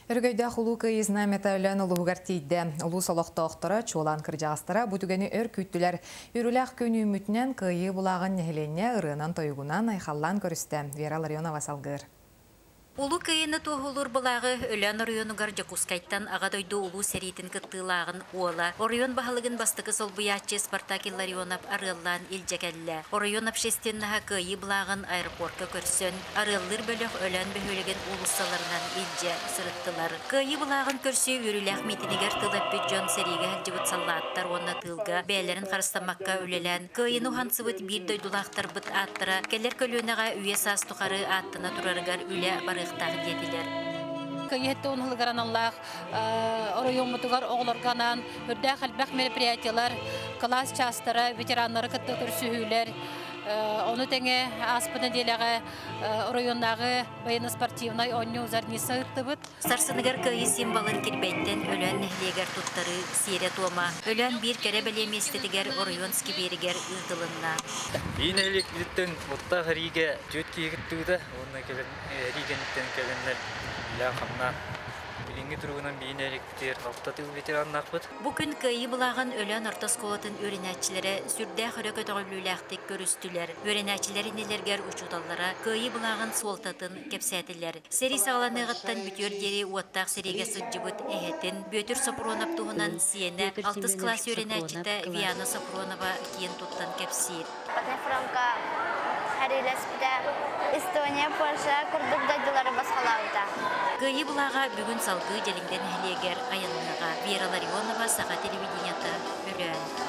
Өрөгөйдөөх Улуу Кыайыы знамята Өлөөн улууһугар тиийдэ. Улуус олохтоохторо, чуолаан кырдьаҕастара бу түгэни өр күүттүлэр. Үөрүүлээх күн үүммүтүнэн Кыайыы былааҕын нэһилиэнньэ ырыанан-тойугунан айхаллаан көрүстэ. Вера Ларионова салгыыр. Улуу Кыайыыны туоһулуур былааҕы Өлөөн оройуонугар Дьокуускайтан Аҕа дойду Улуу сэриитин кыттыылааҕын уола, оройуон баһылыгын бастакы солбуйааччы Спартак Илларионов арыаллаан илдьэ кэллэ. Оройуон общественноһа Кыайыы былааҕын аэропорка көрсөн, арыаллыыр бөлөх Өлөөн бөһүөлэгин уулуссаларынан илдьэ сырыттылар. Кыайыы былааҕын көрсүү үөрүүлээх миитинигэр тыл эппит дьон сэриигэ сылдьыбыт саллааттар уонна тыылга бэйэлэрин харыстаммакка үлэлээн, Кыайыыны уһансыбыт биир дойдулаахтарбыт ааттара кэлэр көлүөнэҕэ үйэ-саас тухары ааттана турарыгар үлэ барыахтаах диэтилэр. Кыайыы уһулугар аналлаах оройуоммутугар оҕолорго анаан үрдээх элбэх мероприятиялар, кылаас чаастара, ветераннары кытта көрсүһүүлэр, ону тэҥэ ааспыт нэдиэлэҕэ оройуоннааҕы военно-спортивнай оонньуу Зарница ыыттыбыт. Сарсыныгар Кыайыы символын Кирбэйтэн Өлөөн нэһилиэгэр туттарыы сиэрэ-туома Өлөөн биир кэрэ-бэлиэ миэстэтигэр оройуон скибиэригэр ыытылынна. Киин нэһилиэкпититтэн уоттаах эриигэ түөрт киһи кыттыбыта уонна кэлэн эрии кэнниттэн кэлэннэр үлэлээн-хамнаан билиҥҥи туругунан биир нэһилиэкпитигэр алта тыыл ветераннаахпыт. Бу күн Кыайыы былааҕын Өлөөн орто оскуолатын үөрэнээччилэрэ сүрдээх өрө көтөҕүллүүлээхтик көрүстүлэр. Үөрэнээччилэр иннилэригэр учууталлара Кыайыы былааҕын суолтатын кэпсээтилэр. Сэрии саҕаланыаҕыттан бүтүөр диэри уоттаах сэриигэ сылдьыбыт эһэтин Бүөтүр Сопрунов туһунан сиэнэ алтыс кылаас үөрэнээччитэ Виана Сопрунова киэн туттан кэпсиир. Фронтка сэриилэспитэ, Эстония, Польша курдук дойдулары босхолообута. Кыайыы былааҕа бүгүн салгыы Дьэлиҥдэ нэһилиэгэр айанныаҕа. Вера Ларионова, Саха телевидениета, Өлөөн.